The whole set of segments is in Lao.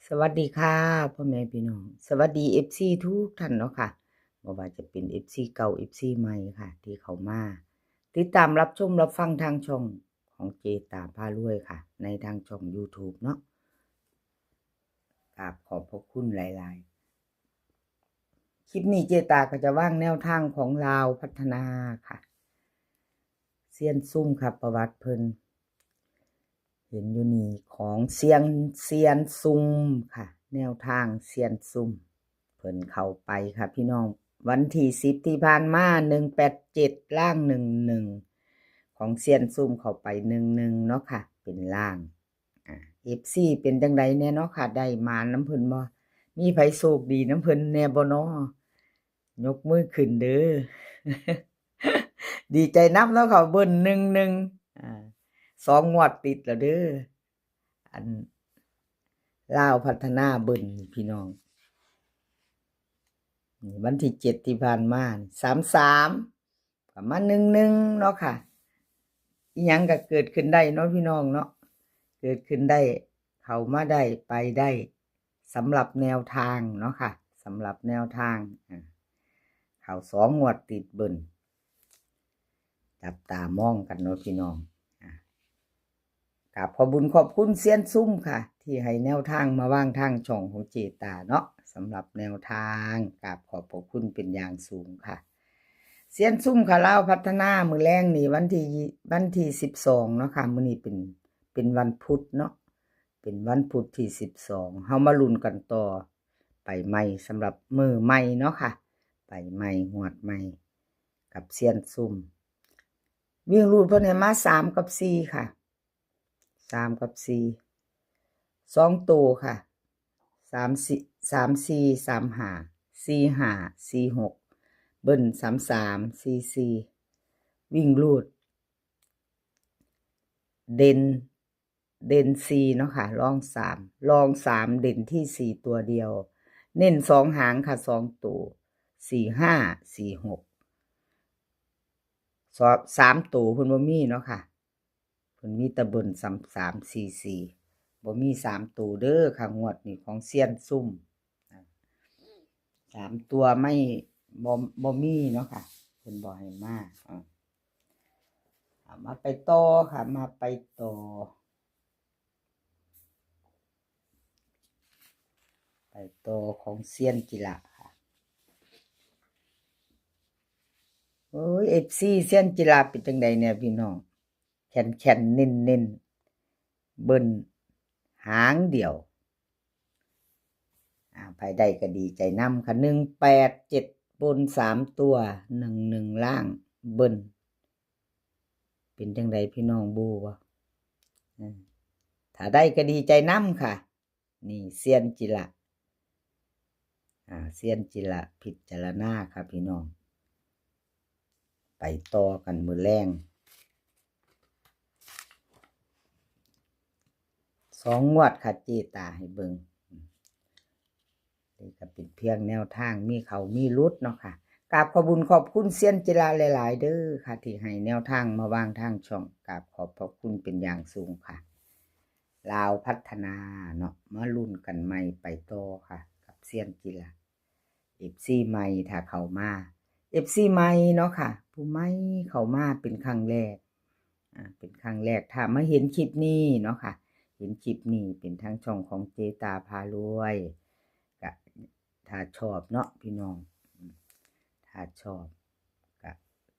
ສະຫວັດດີຄ່ະ ພໍ່ແມ່ພີ່ນ້ອງ, ສະຫວັດດີ ເອັຟຊີ ທຸກທ່ານເນາະຄ່ະ, ບໍ່ວ່າຈະເປັນ ເອັຟຊີ ເກົ່າ ເອັຟຊີ ໃໝ່ຄ່ະ ທີ່ເຂົ້າມາຕິດຕາມຮັບຊົມຮັບຟັງທາງຊ່ອງຂອງເຈຕາພາລວຍຄ່ະ ໃນທາງຊ່ອງ YouTube ເນາະ. ກາບຂອບພະຄຸນຫຼາຍໆ. ຄລິບນີ້ເຈຕາກໍຈະວາງແນວທາງຂອງລາວພັດທະນາຄ່ະ. ຊຽນຊຸມຄ່ະ ປະຫວັດເພິ່ນ ເຫັນຢູ່ນີ້ ຂອງຊຽນ ຊຽນຊຸມຄ່ະ, ແນວທາງຊຽນຊຸມ ເພິ່ນເຂົ້າໄປຄ່ະພີ່ນ້ອງ, ວັນທີສິບທີ່ຜ່ານມາ ໜຶ່ງແປດເຈັດ ລ່າງ ໜຶ່ງໜຶ່ງ ຂອງຊຽນຊຸມເຂົ້າໄປ ໜຶ່ງໜຶ່ງ ເນາະຄ່ະ ເປັນລ່າງ. ອາ ເອັຟຊີ ເປັນຈັ່ງໃດແດ່ເນາະຄ່ະ, ໄດ້ໝານນຳເພິ່ນບໍ່? ມີໃຜໂຊກດີນຳເພິ່ນແດ່ບໍ່ນໍ? ຍົກມືຂຶ້ນເດີ. ດີໃຈນຳເນາະຄ່ະ, ເບິ້ນ ໜຶ່ງໜຶ່ງ ອາ ສອງງວດຕິດແລ້ວເດີ. ອັນ ລາວພັດທະນາເບິ້ນພີ່ນ້ອງ, ນີ້ວັນທີເຈັດທີ່ຜ່ານມາ ສາມສາມ ກໍມາ ໜຶ່ງໜຶ່ງ ເນາະຄ່ະ. ອີ່ຫຍັງກໍເກີດຂຶ້ນໄດ້ເນາະພີ່ນ້ອງເນາະ, ເກີດຂຶ້ນໄດ້ ເຂົ້າມາໄດ້ ໄປໄດ້ ສຳລັບແນວທາງເນາະຄ່ະ, ສຳລັບແນວທາງ ອາ ເຂົ້າສອງງວດຕິດເບິ້ນ. ຈັບຕາມອງກັນເນາະພີ່ນ້ອງ. ອາ ກາບຂອບບຸນຂອບຄຸນຊຽນຊຸມຄ່ະ ທີ່ໃຫ້ແນວທາງມາວາງທາງຊ່ອງຂອງເຈຕາເນາະ, ສຳລັບແນວທາງ ກາບຂອບພະຄຸນເປັນຢ່າງສູງຄ່ະ. ຊຽນຊຸມຄ່ະ ລາວພັດທະນາ ມື້ແລງນີ້ ວັນທີ ວັນທີສິບສອງເນາະຄ່ະ, ມື້ນີ້ເປັນ ເປັນວັນພຸດເນາະ, ເປັນວັນພຸດທີສິບສອງ ເຮົາມາລຸ້ນກັນຕໍ່ ໄປໃໝ່ ສຳລັບມື້ໃໝ່ເນາະຄ່ະ, ໄປໃໝ່ ງວດໃໝ່ ກັບຊຽນຊຸມ. ວິ່ງຮູດເພິ່ນໃຫ້ມາ ສາມ ກັບ ສີ່ ຄ່ະ, ສາມ ກັບ ສີ່ ສອງໂຕຄ່ະ, ສາມ ສີ່ ສາມ ສີ່ ສາມ ຫ້າ ສີ່ ຫ້າ ສີ່ ຫົກ ເບິ້ນ ສາມ ສາມ ສີ່ ສີ່. ວິ່ງຮູດ ເດັ່ນ ເດັ່ນສີ່ເນາະຄ່ະ, ລອງສາມ ລອງສາມ ເດັ່ນທີ່ສີ່ຕົວດຽວ, ເນັ້ນສອງຫາງຄ່ະ ສອງໂຕ ສີ່ ຫ້າ ສີ່ ຫົກ. ສອງ ສາມໂຕເພິ່ນບໍ່ມີເນາະຄ່ະ, ເພິ່ນມີແຕ່ເບິ້ນ ສາມ ສາມ ສີ່ ສີ່ ບໍ່ມີສາມໂຕເດີຄ່ະ. ງວດນີ້ຂອງຊຽນຊຸມ ສາມຕົວໄມ່ ບໍ່ ບໍ່ມີເນາະຄ່ະ, ເພິ່ນບໍ່ໃຫ້ມາ. ເອົາ ເອົາ ມາໄປຕໍ່ຄ່ະ, ມາໄປຕໍ່ ໄປຕໍ່ຂອງຊຽນຈິລະຄ່ະ. ໂອ້ຍ ເອັຟຊີ ຊຽນຈິລະເປັນຈັ່ງໃດແດ່ພີ່ນ້ອງ? ແຂນໆ ເນັ້ນໆ ເບິ້ນຫາງດຽວ. ອາ ໃຜໄດ້ກໍດີໃຈນຳຄ່ະ, ໜຶ່ງແປດເຈັດ ບົນສາມຕົວ ໜຶ່ງໜຶ່ງ ລ່າງ ເບິ້ນ. ເປັນຈັ່ງໃດພີ່ນ້ອງ ບູບໍ່? ເອີ ຖ້າໄດ້ກໍດີໃຈນຳຄ່ະ. ນີ້ຊຽນຈິລະ ອາ ຊຽນຈິລະ ພິຈາລະນາຄ່ະພີ່ນ້ອງ. ໄປຕໍ່ກັນມື້ແລງ ສອງງວດຄ່ະ ເຈຕາໃຫ້ເບິ່ງ. ນີ້ກໍເປັນພຽງແນວທາງ ມີເຂົ້າມີຫຼຸດເນາະຄ່ະ. ກາບຂອບບຸນຂອບຄຸນຊຽນຈິລະຫຼາຍໆເດີຄ່ະ ທີ່ໃຫ້ແນວທາງມາວາງທາງຊ່ອງ. ກາບຂອບພະຄຸນເປັນຢ່າງສູງຄ່ະ. ລາວພັດທະນາເນາະ, ມາລຸ້ນກັນໃໝ່ໄປຕໍ່ຄ່ະ ກັບຊຽນກິລາ. ເອັຟຊີໃໝ່ ຖ້າເຂົ້າມາ ເອັຟຊີໃໝ່ເນາະຄ່ະ, ຜູ້ໃໝ່ເຂົ້າມາເປັນຄັ້ງແລກ ອາ ເປັນຄັ້ງແລກ ຖ້າມາເຫັນຄລິບນີ້ເນາະຄ່ະ, ເຫັນຄລິບນີ້ເປັນທາງຊ່ອງຂອງເຈຕາພາລວຍ ກະ ຖ້າຊອບເນາະພີ່ນ້ອງ, ຖ້າຊອບກະ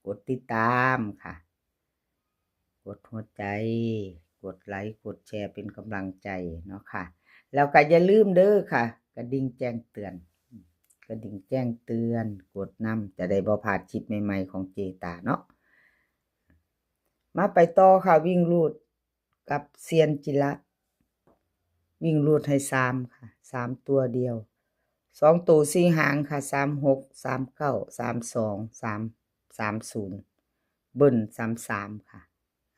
ກົດຕິດຕາມຄ່ະ. ກົດຫົວໃຈ ກົດໄລ ກົດແຊ ເປັນກຳລັງໃຈເນາະຄ່ະ. ແລ້ວກໍຢ່າລືມເດີຄ່ະ ກະດິ່ງແຈ້ງເຕືອນ ກະດິ່ງແຈ້ງເຕືອນ ກົດນຳ ຈະໄດ້ບໍ່ພາດຄລິບໃໝ່ໆຂອງເຈຕາເນາະ. ມາໄປຕໍ່ຄ່ະ ວິ່ງຮູດກັບຊຽນຈິລະ. ວິ່ງຮູດໃຫ້ສາມຄ່ະ ສາມຕົວດຽວ, ສອງໂຕສີ່ຫາງຄ່ະ ສາມຫົກ ສາມເກົ້າ ສາມສອງ ສາມ ສາມສູນ ເບິ້ນ ສາມສາມຄ່ະ.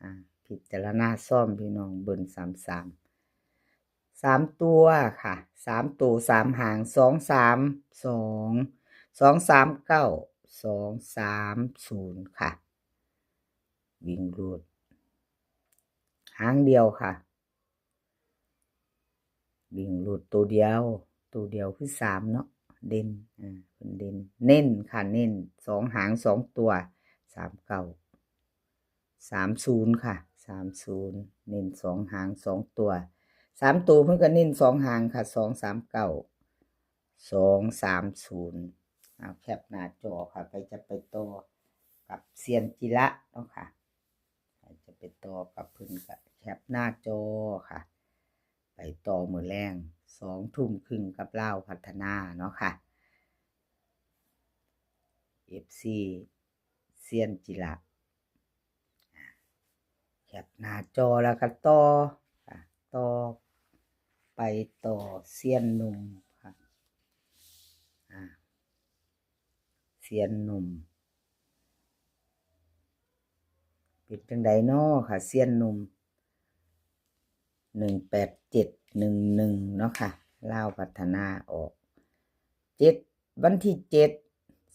ອາ ພິຈາລະນາຊອມພີ່ນ້ອງ, ເບິ້ນ ສາມສາມ ສາມຕົວຄ່ະ ສາມໂຕສາມຫາງ ສອງສາມສອງ ສອງສາມເກົ້າ ສອງສາມສູນຄ່ະ. ວິ່ງຮູດຫາງດຽວຄ່ະ. ວິ່ງຮູດໂຕດຽວ ໂຕດຽວຄືສາມເນາະ ເດັ່ນ ອາ ເພິ່ນເດັ່ນ ເນັ້ນຄ່ະ ເນັ້ນສອງຫາງສອງຕົວ ສາມເກົ້າ ສາມສູນຄ່ະ ສາມສູນ ເນັ້ນສອງຫາງສອງຕົວ ສາມໂຕເພິ່ນກໍເນັ້ນສອງຫາງຄ່ະ ສອງສາມເກົ້າ ສອງສາມສູນ ເອົາ ແຄປໜ້າຈໍຄ່ະ ໃຜຈະໄປຕໍ່ກັບຊຽນຈິລະເນາະຄ່ະ ໃຜຈະໄປຕໍ່ກັບເພິ່ນກໍແຄປໜ້າຈໍຄ່ະ ໄປຕໍ່ມື້ແລງ ສອງທຸ່ມຄຶ່ງກັບລາວພັດທະນາເນາະຄ່ະ ເອັຟຊີ ຊຽນຈິລະ ແຄປໜ້າຈໍແລ້ວກໍຕໍ່ ອາ ຕໍ່ ໄປຕໍ່ຊຽນໜຸ່ມ ອາ ຊຽນໜຸ່ມ ເປັນຈັ່ງໃດນໍຄ່ະ ຊຽນໜຸ່ມ ໜຶ່ງແປດເຈັດ ໜຶ່ງໜຶ່ງເນາະຄ່ະ ລາວພັດທະນາອອກ ເຈັດ ວັນທີເຈັດ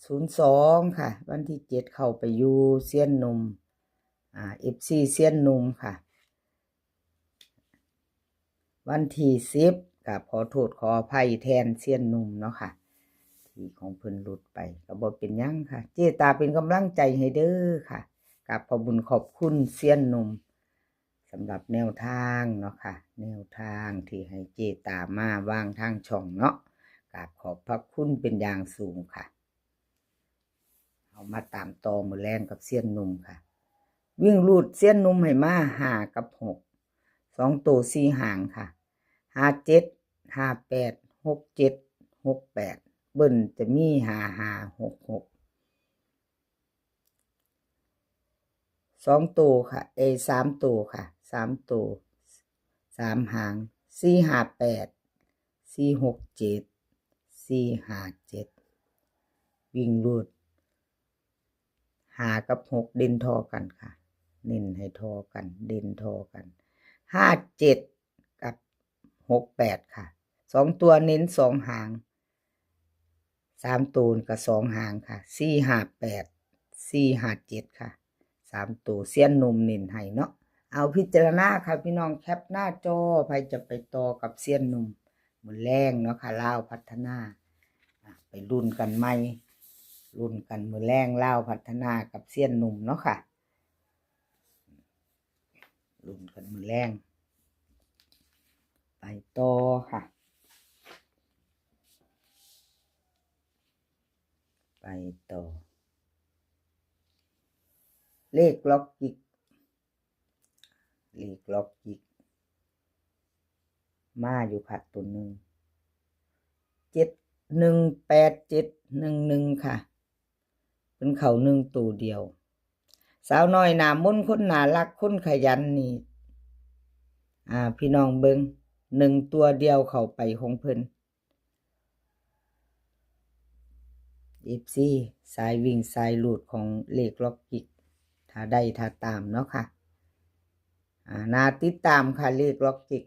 ສູນສອງຄ່ະ ວັນທີເຈັດເຂົ້າໄປຢູ່ຊຽນໜຸ່ມ ອາ ເອັຟຊີ ຊຽນໜຸ່ມຄ່ະ ວັນທີສິບ ກໍຂໍໂທດຂໍອະໄພແທນຊຽນໜຸ່ມເນາະຄ່ະ ທີ່ຂອງເພິ່ນຫຼຸດໄປ ກໍບໍ່ເປັນຫຍັງຄ່ະ ເຈຕາເປັນກຳລັງໃຈໃຫ້ເດີຄ່ະ ກາບຂອບບຸນຂອບຄຸນຊຽນໜຸ່ມ ສຳລັບແນວທາງເນາະຄ່ະ ແນວທາງທີ່ໃຫ້ເຈຕາມາວາງທາງຊ່ອງເນາະ ກາບຂອບພະຄຸນເປັນຢ່າງສູງຄ່ະ ເຮົາມາຕາມຕໍ່ມື້ແລງກັບຊຽນໜຸ່ມຄ່ະ ວິ່ງຮູດຊຽນໜຸ່ມໃຫ້ມາຫ້າກັບຫົກ ສອງໂຕສີ່ຫາງຄ່ະ ຫ້າເຈັດ ຫ້າແປດ ຫົກເຈັດ ຫົກແປດ ເບິ້ນຈະມີຫ້າຫ້າ ຫົກຫົກ ສອງໂຕຄ່ະ ເອ ສາມໂຕຄ່ະ ສາມໂຕ ສາມຫາງ ສີ່ຫ້າແປດ ສີ່ຫົກເຈັດ ສີ່ຫ້າເຈັດ ວິ່ງຮູດຫ້າກັບຫົກເດັ່ນທໍ່ກັນຄ່ະ ເນັ້ນໃຫ້ທໍ່ກັນ ເດັ່ນທໍ່ກັນ ຫ້າເຈັດ ກັບຫົກແປດຄ່ະ ສອງຕົວເນັ້ນສອງຫາງ ສາມໂຕກໍສອງຫາງຄ່ະ ສີ່ຫ້າແປດ ສີ່ຫ້າເຈັດຄ່ະ ສາມໂຕຊຽນໜຸ່ມເນັ້ນໃຫ້ເນາະ ເອົາ ພິຈາລະນາຄ່ະພີ່ນ້ອງ ແຄປໜ້າຈໍ ໃຜຈະໄປຕໍ່ກັບຊຽນໜຸ່ມມື້ແລງເນາະຄ່ະ ລາວພັດທະນາ ອາ ໄປລຸ້ນກັນໃໝ່ ລຸ້ນກັນມື້ແລງ ລາວພັດທະນາກັບຊຽນໜຸ່ມເນາະຄ່ະ ລຸ້ນກັນມື້ແລງ ໄປຕໍ່ຄ່ະ ໄປຕໍ່ ເລກລັອກຈິກ ເລກລັອກຈິກ ມາຢູ່ຄັກໂຕໜຶ່ງ ເຈັດໜຶ່ງແປດເຈັດໜຶ່ງໜຶ່ງຄ່ະ ເພິ່ນເຂົ້າໜຶ່ງໂຕດຽວ ສາວນ້ອຍໜ້າມົນ ຄົນໜ້າຮັກ ຄົນຂະຫຍັນນີ້ ອາ ພີ່ນ້ອງເບິ່ງ ໜຶ່ງຕົວດຽວເຂົ້າໄປຂອງເພິ່ນ ເອັຟຊີ ສາຍວິ່ງສາຍຮູດຂອງເລກລັອກຈິກ ຖ້າໄດ້ຖ້າຕາມເນາະຄ່ະ ອາ ໜ້າຕິດຕາມຄ່ະ ເລກລັອກຈິກ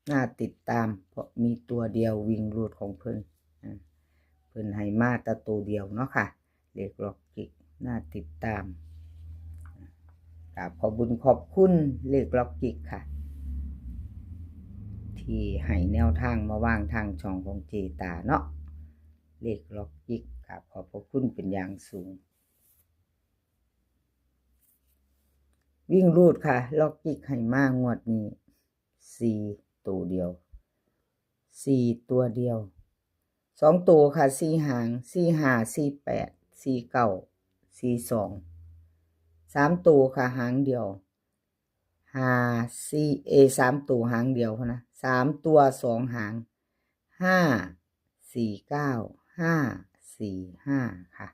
ໜ້າຕິດຕາມ ເພາະມີຕົວດຽວວິ່ງຮູດຂອງເພິ່ນ ອາ ເພິ່ນໃຫ້ມາແຕ່ໂຕດຽວເນາະຄ່ະ ເລກລັອກຈິກ ໜ້າຕິດຕາມ ກາບຂອບບຸນຂອບຄຸນເລກລັອກຈິກຄ່ະ ທີ່ໃຫ້ແນວທາງມາວາງທາງຊ່ອງຂອງເຈຕາເນາະ ເລກລັອກຈິກ ກາບຂອບພະຄຸນເປັນຢ່າງສູງ ວິ່ງຮູດຄ່ະ ລັອກຈິກໃຫ້ມາງວດນີ້ ສີ່ໂຕດຽວ ສີ່ຕົວດຽວ ສອງໂຕຄ່ະ ສີ່ຫາງ ສີ່ຫ້າ ສີ່ແປດ ສີ່ເກົ້າ ສີ່ສອງ ສາມໂຕຄ່ະ ຫາງດຽວ ຫ້າສີ່ ເອ ສາມໂຕຫາງດຽວພຸ້ນນະ ສາມຕົວສອງຫາງ ຫ້າສີ່ເກົ້າ ຫ້າສີ່ຫ້າຄ່ະ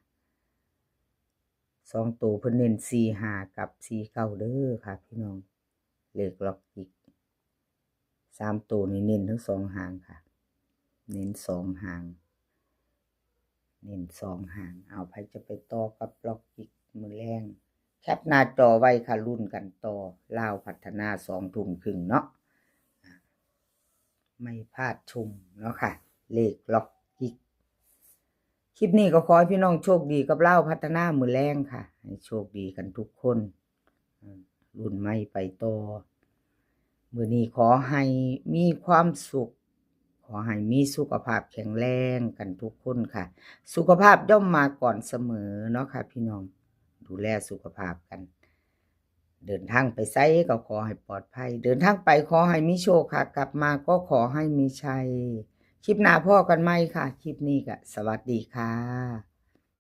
ສອງໂຕເພິ່ນເນັ້ນສີ່ຫ້າກັບສີ່ເກົ້າເດີຄ່ະພີ່ນ້ອງ ເລກລັອກຈິກ ສາມໂຕນີ້ເນັ້ນທັງສອງຫາງຄ່ະ ເນັ້ນສອງຫາງ ເນັ້ນສອງຫາງ ເອົາ ໃຜຈະໄປຕໍ່ກັບລັອກຈິກມື້ແລງ ແຄປໜ້າຈໍໄວ້ຄ່ະ ລຸ້ນກັນຕໍ່ ລາວພັດທະນາ ສອງທຸ່ມຄຶ່ງເນາະ ໄມ່ພາດຊົມເນາະຄ່ະ ເລກລັອກຈິກ ຄລິບນີ້ກໍຂໍໃຫ້ພີ່ນ້ອງໂຊກດີກັບລາວພັດທະນາມື້ແລງຄ່ະ ໃຫ້ໂຊກດີກັນທຸກຄົນ ລຸ້ນໄມ້ໄປຕໍ່ ມື້ນີ້ຂໍໃຫ້ມີຄວາມສຸກ ขอให้มีสุขภาพแข็งแรงกันทุกคนค่ะ สุขภาพย่อมมาก่อนเสมอเนาะค่ะพี่น้อง ดูแลสุขภาพกัน เดินทางไปไสก็ขอให้ปลอดภัย เดินทางไปขอให้มีโชคค่ะ กลับมาก็ขอให้มีชัย คลิปหน้าพ้อกันใหม่ค่ะ คลิปนี้ก็สวัสดีค่ะ